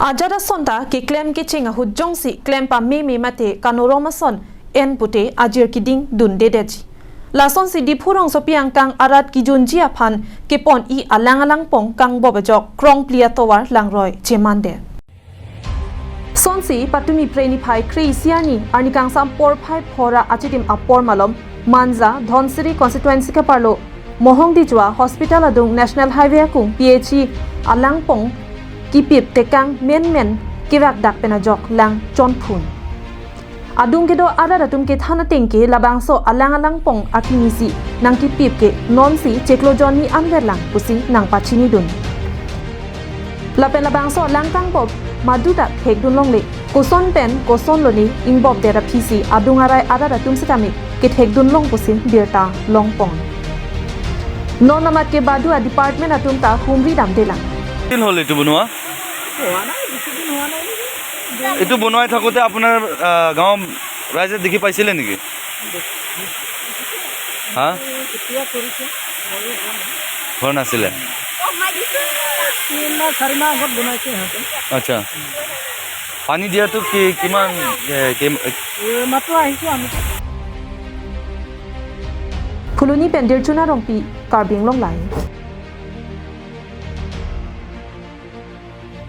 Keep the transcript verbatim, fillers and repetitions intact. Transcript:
Ajat ason ta keklem kecheng ahut jongsi klem pameme mate kanorom ason en pute ajir keding dundedetji. Lasonsi Diphu rongsopi angkang arat kejunji aphan kepon-i alang alangpong kangbop ajok krongpli atovar langroi chemandet. Sonsi patumi Phre niphai kre-isi arni, arni kangsam porphai phora achitim apor malom, Manja, Dhansiri constituency kaparlo Mohongdijua hospital adung National Highway akung P H E alangpong kipip tekang menmen kevakdak pen ajok lang chonphun. Adung kedo arat atum kethan ateng ke labangso alang alangpong akimi si nangkipip ke nonsi chiklo jonni anverlang pusi nangpachinidun. Lapen labangso alang kangbop madu ta thekdun longle, koson pen koson lone ingbopdet aphi si adung arai arat atum sitame kethekdun long pusi birta longpon. Non amat ke badu a department atum ta humri damdelang. দিন হ'ল এইটো বনোৱা? হোৱা নাই, বেছি দিন হোৱা নাই নেকি? এইটো বনাই থাকোঁতে আপোনাৰ, আহ, গাঁৱৰ ৰাইজে দেখি পাইছিলে নেকি? হা? কেতিয়া কৰিছে? ময়ো গম নাই। ঘৰ নাছিলে? তিন মাহ, চাৰি মাহ আগত বনাইছে সিহঁতে। আচ্ছা। পানী দিয়াটো কি, কিমান, এ, কেই-, এইমাত্ৰ আহিছোঁ আমি। Phuloni pen Dirchuna Rongpi, Karbi Anglong Live.